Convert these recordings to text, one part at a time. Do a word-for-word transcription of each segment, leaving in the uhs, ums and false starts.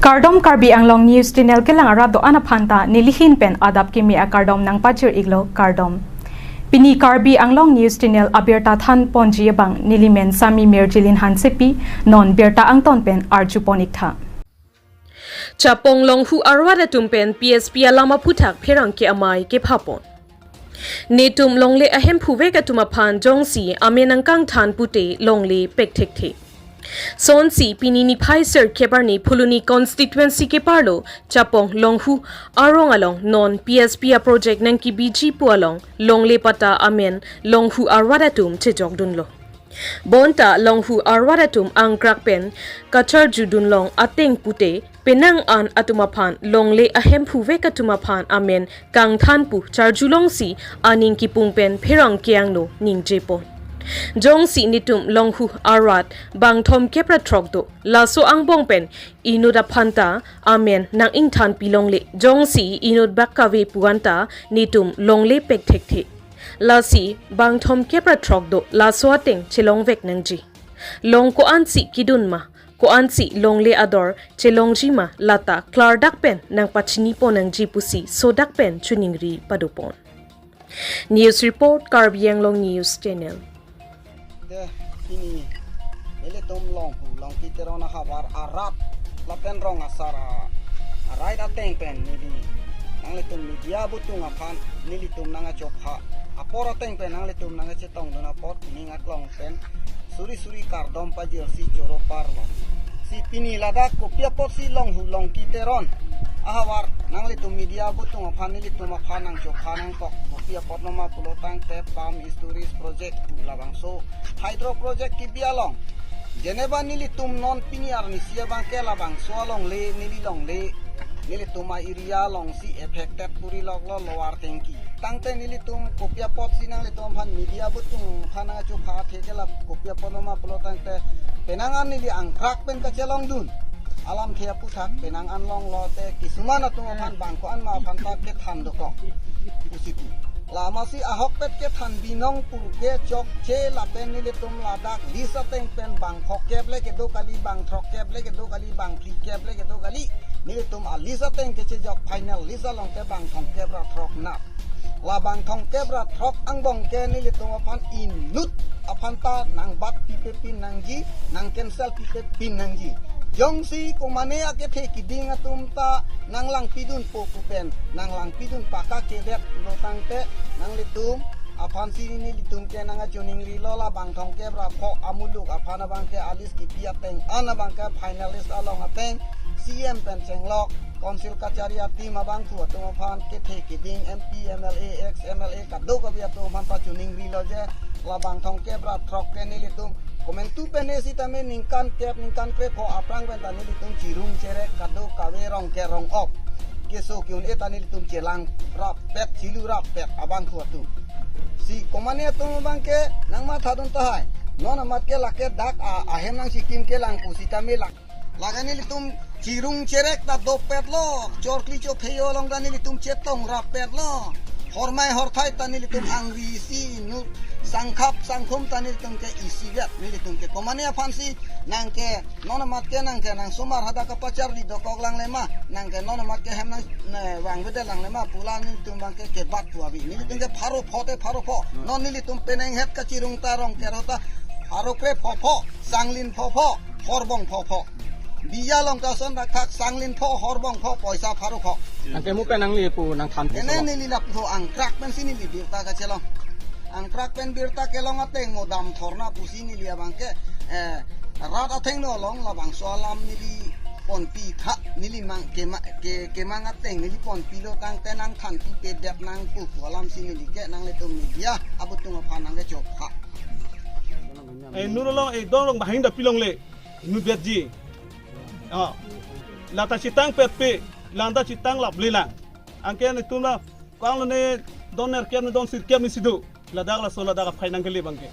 Kardom, Karbi Anglong News Channel kelang arat do-an aphanta nelihin pen adap kimi akardom nangpachir-iklo, kardom. Pini Karbi Anglong News Channel abirta thanponji abang nelimen Sami Mirjilin Hansepi, non birta angton pen arjupon-iktha. Chapong Longhu arwat atum pen P S P alam aphuthak pherangke amei kephapon. Netum longle ahemphu vek atum aphan jongsi amen nangkangthan pute longle pekthekthe. Sonsi pini niphai sirkep arni Phuloni constituency keparlo Chapong Longhu arong along non P S P aproject nangkebiji pu along longle patta amen Longhu arwat atum chejokdunlo. Bonta Longhu arwat atum angkrak pen kacharjudunlong ateng pute penang an atum aphan longle ahemphu vek atum aphan amen kangthan pu charjulongsi aning kipung pen pherangke angno ningjepon. Jongsi netum Longhu arwat bangthom kep ra throk do, laso angbong pen inut aphanta amen nang-ingthanpi longle, jongsi inut bak kave pu anta netum longle pekthekthe. Lasi bangthom kep ra throk do, laso ateng chelongvek nangji. Long ko-ansi kedun ma, ko-ansi longle ador chelongji ma, lata klardak pen nangpachinipon nangji pusi sodak pen choningri padopon. News report, Karbi Anglong News Channel. De, pini nelitum Longhu Longki Teron ahavar arat lapen rong asar a, arai ateng pen neli nanglitum media abutung aphan nelitum nangkachopha apor ateng pen nanglitum nangkachetongdun apot ning aklong pen suri suri kardom pajirsi choro parlo. Si pini ladak kopi apotsi Longhu Longki Teron ahavar nanglitum media abutung aphan nelitum aphan nangchopha nangkok, kopi apotlo ma pulo tangte pump storage project pu labangso hydro project kebi along. Jeneba nelitum non pini arnisi abangke labangso alongle, neli longle, nelitum a-area alongsi affected puri loklo Lower Tengki. Tangte nelitum kopi apotsi nanglitum aphan media abutung aphan nangkachopha athe ke la kopi apotlo ma pulo tangte penang an neli angkrak pen kachelongdun alamthe aphuthak penang an longlo te kisuman atum aphan bang ko-an ma aphanta kethan dokok pusi pu. Lamasi ahokpet kethan binong pu ke chokche lapen nelitum ladak list ateng pen bang phokep le kedo kali, bang throkkep le kedo kali, bang phlikep le kedo kali. Nelitum a-list ateng kechejok final list along ke bang thomkep ra throk nat. La bang thomkep ra throk angbong ke nelitum aphan inut aphanta nangbat pipe pin nangji, nang cancel pipe pin nangji. Jongsi komane akethe kiding atum ta nanglangpidunpo pu pen, nanglangpidun paka kedet lo tangte nanglitum aphansi nelitum ke nangkachoningrilo, la bang thomkep ra pho amuluk aphan abangke a-list kipi ateng an abangke final list along ateng C M pen chenglok, council kachari a-team abangphu atum aphan kethe kiding M P, M L A, ex M L A kadokave atum aphan pachoningrilo je la bang thomkep ra throk ke nelitum komantu pen sitame ningkan kep ningkan krepho aphrang pen ta nelitum chirung cherek kadokave rong ke rong op keso ke-un-e ta nelitum chelang rapet, chilu rapet abangphu atum. Si komane atum abangke nangmathadun tahai. Non amat ke lake dak a, ahem nangchikim kelang pu sitame lak. Lake nelitum chirung cherek ta dopetlo, chorkli chopheyo along ta nelitum chetong rapetlo. Hormai horthai ta nelitum angri isi inut, sangkhap sangkhum ta nelitum ke isivet, nelitum ke komane aphansi nangke non amat ke nangke nangsomar hadak kapacharli dokok langle ma, nangke non amat ke hem nang ne vangvedet langle ma pu la nelitum abangke kebat pu avi. Nelitum ke pharo pho te pharo pho. Non nelitum penenghet kachirung ta rong kero ta pharo krepho pho, sanglin pho pho, horbong pho pho. Biya along ta ason dakthak sanglin pho, horbong pho, poisa pharo pho. Nangke mu pen nangli pu nangthan pu. Ene solo. Neli lapu angkrak pensi neli birta kachelong. Angkrak pen birta kelong ateng mo dam thorna pusi neli abangke, eh, rat athengno along labangso alam neli ponpi tha, neli mang kema-, ke-, kemang ateng neli ponpilo tangte nangthan pipedet nangpo pu alamsi neli ke nanglitum media abutung aphan nangkechopha. Eh, nurolong, eh, donglong bahing da pilongle. Inut betji. Oh. Lata chitang petpe, lanta chitang laple lang. Anke netum la, kang lo ne don nerkep ne don sirkep ne si do. Ladak laso ladak aphai nangkele abangke.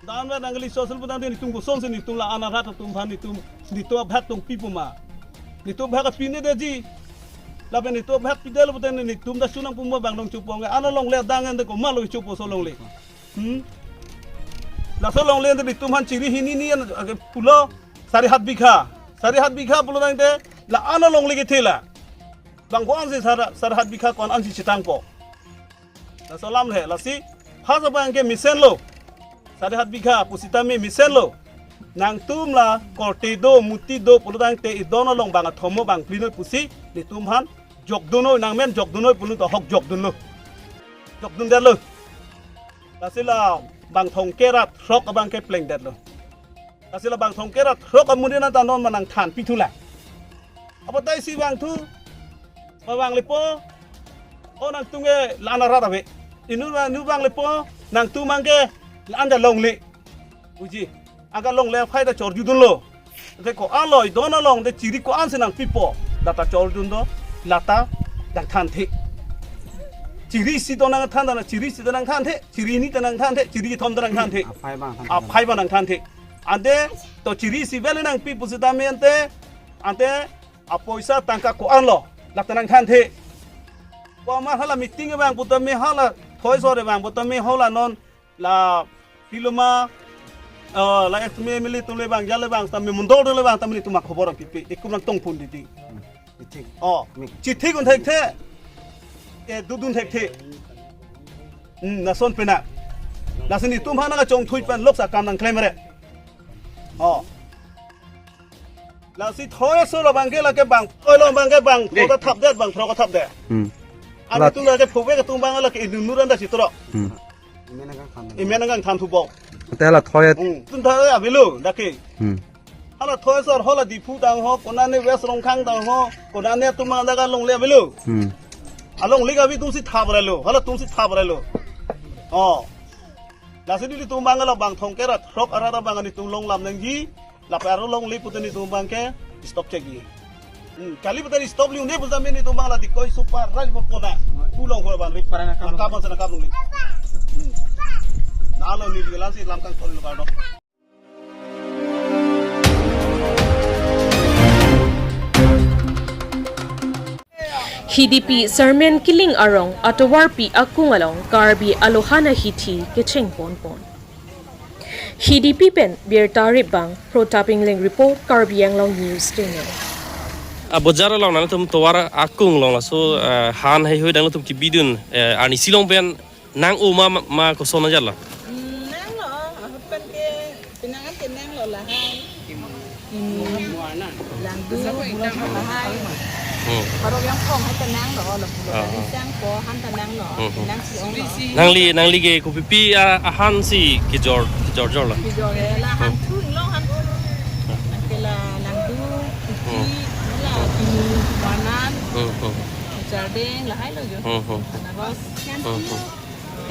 Dan vet nangkele so sul putangte netum kosonsi netum la-an arat atum aphan netum, netum abhak tong pipo ma. Netum abhak apine detji. Lapen netum abhak pidetlo putangte netum ta chonang pu ma bang dong chopo nge. Ana longle adang ante komatlo chopo so longle. Hmm? Laso longle ante netum aphan chiri hini ni an, ake pulo sari hat bigha. Sari hat bigha pulo tangte La-an alongle kethe la. Bang ko-ansi sar-, sare hat bigha ko-an ansi chetangpo. Laso alam le, lasi, ha sa bang ke mesenlo. Sare hat bigha, pusitame mesenlo. Nangtum la, korte do, muti do, pulotangte idon along bang athom mo bang phli noi pusi, netum aphan, jokdun noi, nangmen jokdun noi, pulo to ahok jokdunlo. Jokdundetlo. Lasi la, bang thomkep ra throk abang ke plengdetlo. Lasi la bang thomkep ra throk amonit anta non ma nangthan pithu la. Abatai si bang thu, ma bang lepo, o nangtum ke la-an arat ave. Inut bang, inut bang lepo, nangtum bang ke la-an ta longle. Uji, anke longle aphai ta chorjudunlo. Te ko-an lo, idon along te chiri ko-ansi nangpipo. Lata chorjudun do, lata nangthanthe. Chiri isi do nangthan, chiri isi do nangthanthe, chiri hini ta nangthanthe, chiri kethom ta nangthanthe. Aphai bang thanthe. Aphai bang nangthanthe. Ante to chiri isi bele nangpi pusitame ante, ante apoisa tangka ko-an lo, lata nangthanthe. Ko ma hala meeting bang putame hala thoi sore bang putame hala non la piloma, eh, la ex M L A atum le bang, jale bang, tame mondol le bang, tame netum akhobor pipe, ekum nangtong pon titi. Chithik. Oh, mi- chithik un thekthe. E dudun thekthe. Hmm, lason pena. Lasi netum aphan nangkachongthui pen lok sa kam nangklem re. Oh. Lasi thoi aso lo bang ke lake bang, oi lo bang ke bang, Dei. Throka thapdet bang, throka thapdet. Hmm. Ani La- tum lake phuve ke tum bang lake inut nut anta chitro. Hmm. Imen nangkangthan. Imen nangkangthan thubo. Te la thoi. Hmm. Tum thoi avelo, dake. Hmm. Hala thoi sar, hala Diphu tang ho, konane West Rongkhang tang ho, konane atum anta kalongle avelo. Hmm. Alongle ke avi tumsi thap relo, hala tumsi thap relo. Oh. Lasi nelitum bang lo bang thomkep ra throk arat abang netum longlam nangji, lapen arlo longle pute netum bang ke stop chekji. Hmm, kali pute stop li un-e pusitame netum bang la dikoi super raj bo pona. Tu long hor ban ri. Para na kam. Nangkap bang sa nangkap longle. Hmm. Na lo neli lasi lam kangthon lo kardom. Hidipi Sarmen Killing arong atovarpi akung along Karbi alohan ahithi kecheng ponpon. Hidipi pen birta rip bang Protap Engleng report, Karbi Anglong News Channel. Abojar along nangtum tovar akung along laso, eh, han heihui nangtum kebidun, eh, arnisi along pen nang-o ma, ma, ma koson ajat lo? Hmm, nanglo, ahut pen ke, pinangan ke nanglo lahai. Hmm, langdu, bulan lahai. Hmm. Parok Jangphong hai ta nanglo, lapu lo Ah, kali ah. Jangpo, han ta nanglo, Hmm. nang si-ong lo. Nangli, nangli ke kopipi a, ahan si kejor, kejorjor lo? Kejor ke la han Hmm. thu lo han. Ke la langdu, Hmm. kupi, la pinu, wanan, Hmm, hmm. Jardeng, lahai lo jo. Hmm, hmm. Anagos. Hmm, hmm.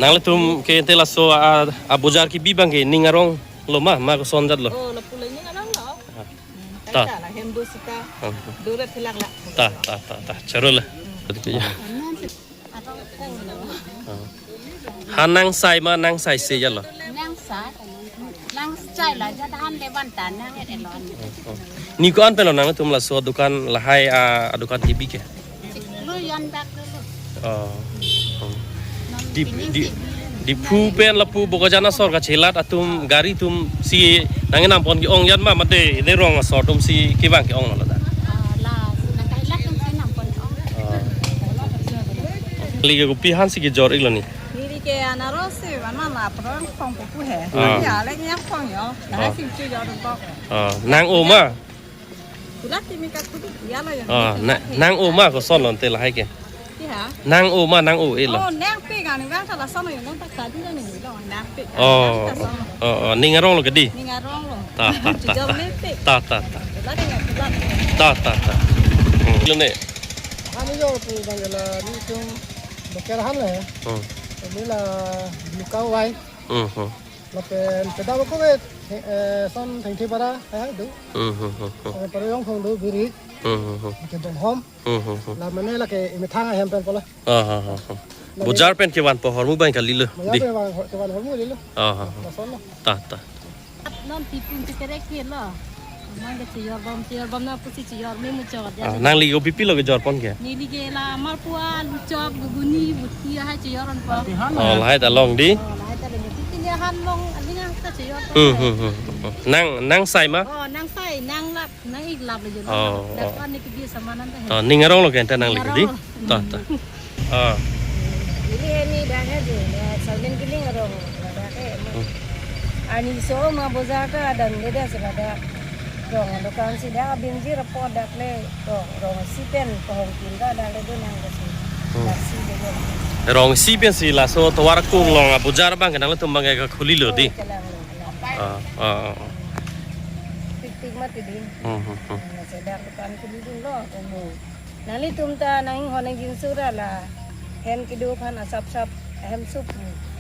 Nanglitum ke ante laso a, abojar kebi bang ke ning arong lo ma, ma koson ajat lo? Oh, lapu le ning arong lo. Ah. Hmm, Ta. Kaita la hem do sita. Ah. Do re thilak la. Ta, ta, ta, ta. Choro la. Hmm. Betul ya. Ah. Han nangsai ma nangsai se ajat lo? Nangsai. Nangsai la ajat han le van ta nang et elon. Oh, oh. Ni ko-an pen lo nangtum laso dukan lahai a, adukan kebi ke? Lo yan bak lo. Oh. Oh. Di, di, Diphu pen lapu Bokajan asor kachelat atum gari atum si nangkam pon ke-ong ajat ma mate ne rong asor atum si kevang ke-ong lo ta? Ah, la, nangkailat atum si nam pon ong. Oh. Kali ke kopi han si kejor-ik lo ni? Neli ke anaros si, mana la, Protap Engleng pupu he. Ah. Ya, le nyam kong yo. Nah, Ah. si chu yo dong kok. Ah, nang-o ma? Kulat timi ka kudu, ya lo ya. Ah, na, nang-o ma koson lo ante lahai ke? Iya. Nang-o ma, nang-o-e lo? Oh, nangpik ani bang ta lason lo yo, nang ta kadi lo ni lo, nangpik. Oh, Nang ta son. Oh, oh, ning arong lo kedi? Ning arong lo. Ta, ta, ta, Jor ta. Lepik. Ta, ta, ta. Kulat ya, kulat. Ta, ta, ta. Hmm. Lo ne? Ani yo pu bang la ni tum beker han le. Hmm. Ini la luka wai. Hmm, hmm. Lapen kedam ako ke, eh, son thengthi para, eh, do. Hmm, hmm, hmm, hmm. Eh, Parong Jangphong do biri. Hmm, hmm, hmm. Ke Donghom. Hmm, hmm, hmm. La mane la ke imethang ahem pen pala. Ah, ha, ha, ha. Lagi Bojar pen kevan po ahormu bang kalilo. Bojar Di. pen kevan, kevan ahormu lilo. Ah, ha, ha. Lason lo. Ta, ta. Non tipun ti kerek ke lo. Mang ke chejor bom, chejor bom na pusi chejor me muchot Ah, ya. Nangli kopipi lo kejor pon ke? Neli ke la malpua, luchop, guguni, buti hai chejor pon po. Oh, lahai ta long di. Oh, lahai ta long di. Ahan long aling ang ta cheyo to. Hmm, hmm, hmm, hmm. Nang, nang sai ma? Oh, nang sai, nang lap, nang ik lap le jo. Oh, oh. Dapat ni kebi sama nang ta. To, ning arong lo ke anta nang lagi di. Ning arong. To, to. Oh. Ili ini dah ya di, ya Sarmen Kiling arong, ada ke. Hmm. Arni so ma bojar ta dan beda sebada. Rong dokan si dak abinjir apot dak le rong, rong isi pen pahong tin ta dak le do nang ke si. Hmm. Dak si de do. Rong isi pen si laso tovar kung long abojar abang ke nanglitum abang ke khuli lo di. Oh, chelang lo, chelang. Ah, ah, ah. Tik tik mati di. Hmm, hmm, hmm. Nang si dak dokan khuli dun lo, umu. Nanglitum ta nang hon nang jin sura la. Hen kedo aphan asap sap hem sup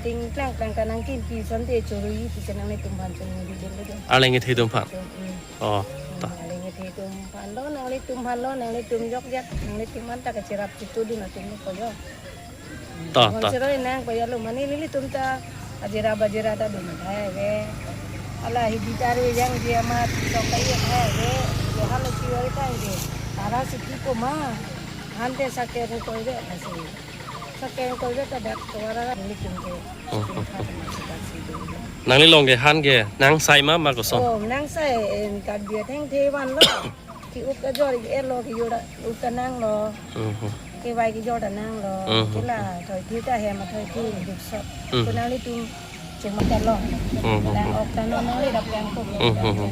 ting plang plang ta nang kimpi son te chorui pi ke nanglitum aphan chorui di dun lo. Arleng kethe atum aphan. Hmm. Oh, ta. Nanglitum aphan lo, nanglitum aphan lo, nanglitum jok jak, nanglitum aphan ta kachirap chitu dun atum lo koyo. Ta, ta. Chiroi nang koyo lo mane nelitum ta ajira bajira ta dun hai ve. Ala hi bitar ve yang dia mat sok kai hai ve. Dia halo chiroi ta ve. Ara siki ko ma. Ante sake ko ve asi. Sake ko ve ta dak ko ara nelitum ke. Oh, oh, oh. Nangli long ke han ke nang sai ma ma koson? Oh, nang sai en kat dia theng the van lo. Ki up kajor ki er lo ki yura up ta nang lo. Mhm. Ki vai ki jor ta nang lo. Mhm. Ki la thoi thi ta hem thoi thi duk so. Mhm. Ko nanglitum chuma ta lo. Mhm. Lang ok ta no nangli dap yang ko. Mhm.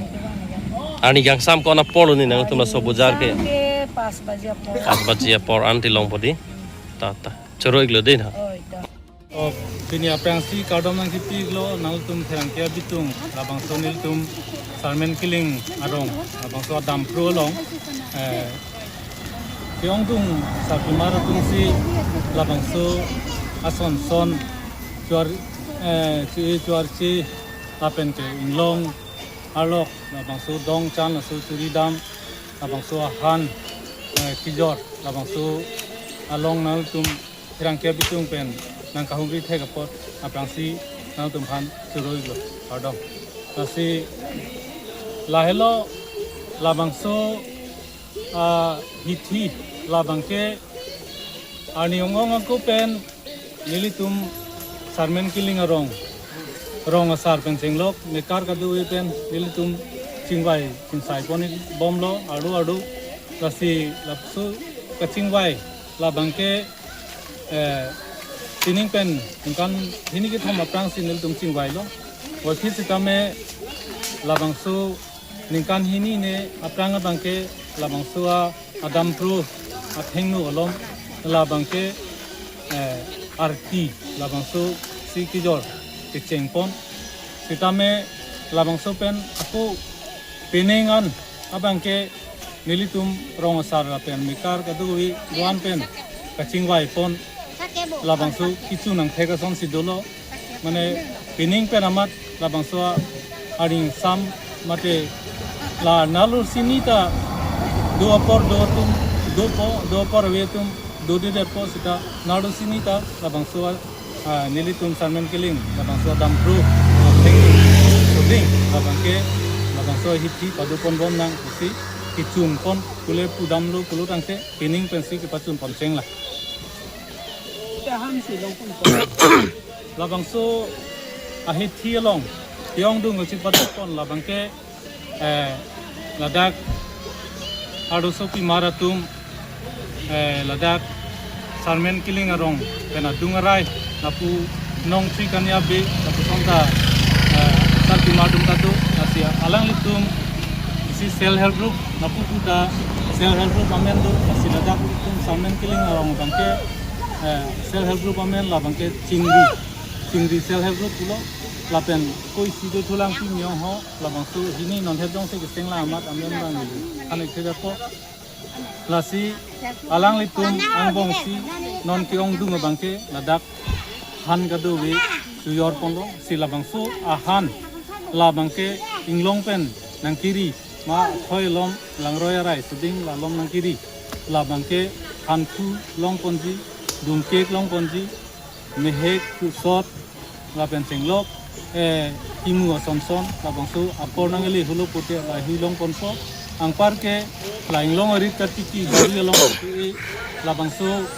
Arni gangsam ko-an apor lo ni nangtum laso bojar ke? Gangsam ke pas baji apor. Pas baji apor an ti long po di. Ta, ta. Choro ik lo di na. Oi, ta. Oh, pini aphrangsi kardom nangkipi lo, nangtum pherangke abitung, labangso nelitum Sarmen Kiling arong, labangso adam pro along, eh, ke-ongdung sarpimar atum si labangso ason son, chuar, eh, chi, chuar chi, lapen ke inglong, arlok, labangso dong chan, laso churi dam, labangso ahan, eh, kejor, labangso along nangtum pherangke abitung pen nangkahumri thek apot aphrangsi nangtum aphan choro ik lo, kardom. Lasi lahelo labangso, ah, hithi labang ke arni ong-ong ako pen nelitum Sarmen Kiling arong, rong asar pen chenglok mekar kadu-e pen nelitum chingvai chingsai pon ik bom lo ardu ardu. Lasi laso kachingvai labang ke, eh, sining pen ningkan hini kethom aphrangsi nelitum chingvai lo. Waphi sitame labangso ningkan hini ne aphrang abang ke labangso a-adam pro athengno alom labang ke, eh, arti labangso si kejor kecheng pon. Sitame labangso pen ako penang an abang ke nelitum rong asar lapen mekar kadu-e do-an pen kachingvai pon labangso kecho nangthek ason si dolo. Mane pining pen amat labangso aring sam mate la nalo sini ta do apor do atum, do po, do apor ave atum, do di det po sita nalo sini ta labangso, ah, nelitum Sarmen Kiling labangso adam pro, ah, theng suding labang ke labangso hithi padu pon bom nang pusi kechun pon kule pudam lo pulo tangte pining pensi kepachun pon cheng la. Labangso ahithi along ke-ongdung si padu pon labang ke, eh, ladak arloso pimar atum, eh, ladak Sarmen Kiling arong pen adung arai lapu nong tri kanya be lapuson ta, eh, sarpimar atum ta do, lasi alanglitum isi self help group lapu puta self help group amen do, lasi ladak ilitum Sarmen Kiling arong abang ke, eh, self help group amen labang ke Chingri, Chingri self help group pulo, lapen ko isi do Thulang Pi Miyong ho, labangso hini non het jongsi keseng la amat amen bang ili. Anek thejako. Lasi alanglitum angbong si non ke-ongdung abang ke ladak han kadu-e sujor ponlo, si labangso ahan labang ke inglong pen nangkiri ma athoi alom langroi arai suding la alom nangkiri, labang ke hanthu long ponji, dungkek long ponji, mehek, kusot, lapen chenglok, eh, kimu ason son, labangso apor nang-eli hulo pute la hi long ponpo. Anpar ke la inglong arit katiki bari along pute labangso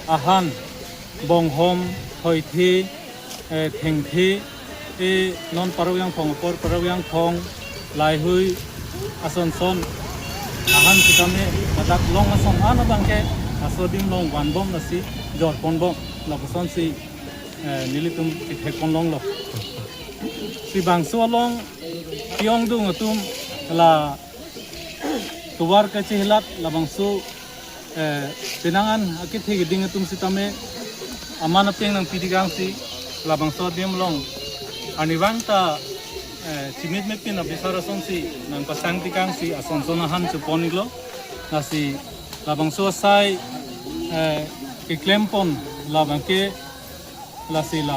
ahan, bonghom, thoithe, eh, thengthe, E non Parok Yangphong apor Parok Yangphong laheihui asonson ahan sitame ladak long asong an abangke laso adim along vanbom lasi jorponbom lapusonsi, eh, nelitum kethekpon longlo. Si bangso along ke-ongdung atum la tovar kachehelat labangso, eh, penang an akethe keding atum sitame aman apeng nangpidikangsi labangso adim along arnivang ta, eh, chimit mepin abisar asonsi nangpasangtikangsi asonson ahan chepon-iklo. Lasi labangso asai, eh, keklempon labangke lasi la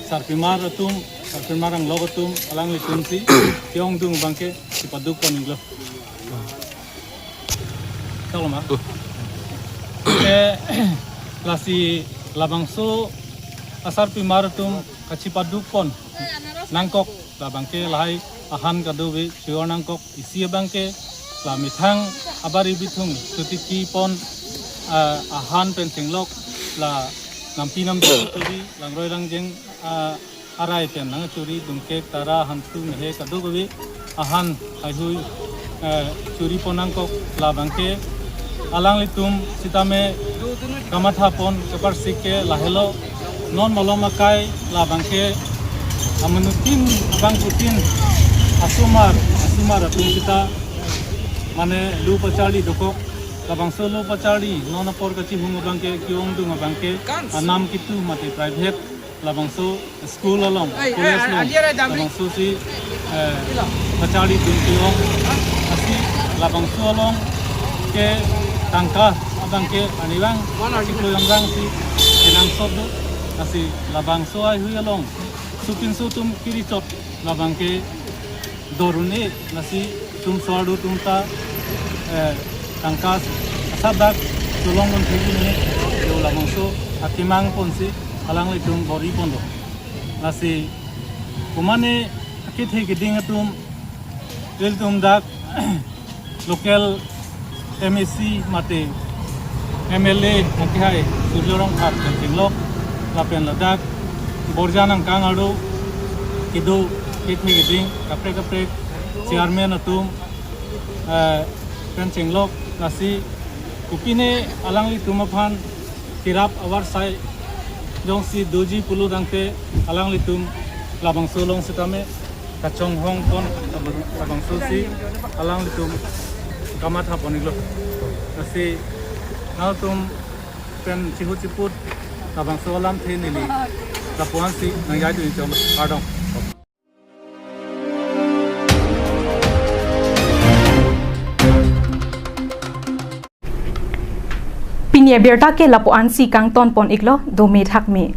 sarpimar atum, sarpimar anglok atum alanglitumsi ke-ongdung abangke chipadukpon-iklo. Chalo ma? Ke lasi labangso asarpimar atum kachipadukpon nangkok labangke lahai ahan kadokave chior nangkok isi abangke la methang abari bithung sutikipon, ah, ahan pen chenglok la nampi nampi churi langroi langjeng, ah, arai pen nangchuri dungkek tara hantu mehe kadokave ahan haihui, eh, churipon nangkok labangke alanglitum sitame kamathapon kaparsik ke lahelo. Non malom akai labangke amenutin abangphutin asomar asomar atum sita mane lo pacharli dokok. Labangso lo pacharli non apor kachihung abangke ke-ongdung abangke anam kitu mate private labangso school along, ai, college ai, along, ai, ai, ai, labangso si, eh, pacharlidun ke-ong, asi labangso along ke tangka abangke arnivang, mana, chiklo yamrang si kenangsot do, asi labangso haihui along sopinso atum kirichot labangke dor un-e, lasi itum so-arlo atum ta, eh, tangka asap dak cholongdun thekji ne, yo labangso akemang ponsi alanglitum bor-iponlo. Lasi komane akethe keding atum, ilitum dak local M A C mate M L A akehai Surjya Rongphar pen chenglok lapen ladak Borjan angkang arlo kedo kethe keding kaprek kaprek chairman atum, eh, pen chenglok, lasi kopine alanglitum aphan kerap avarsai jongsi doji pulo tangte alanglitum labangso along sitame kachonghongpon labangso si alanglitum kamathapon-iklo. Lasi nangtum pen chihu chiput labangso alamthe neli lapu-ansi nangjaidun-ik chong, kardom. Pini abirta ke lapu-ansi kangtonpon-iklo, dome thakme.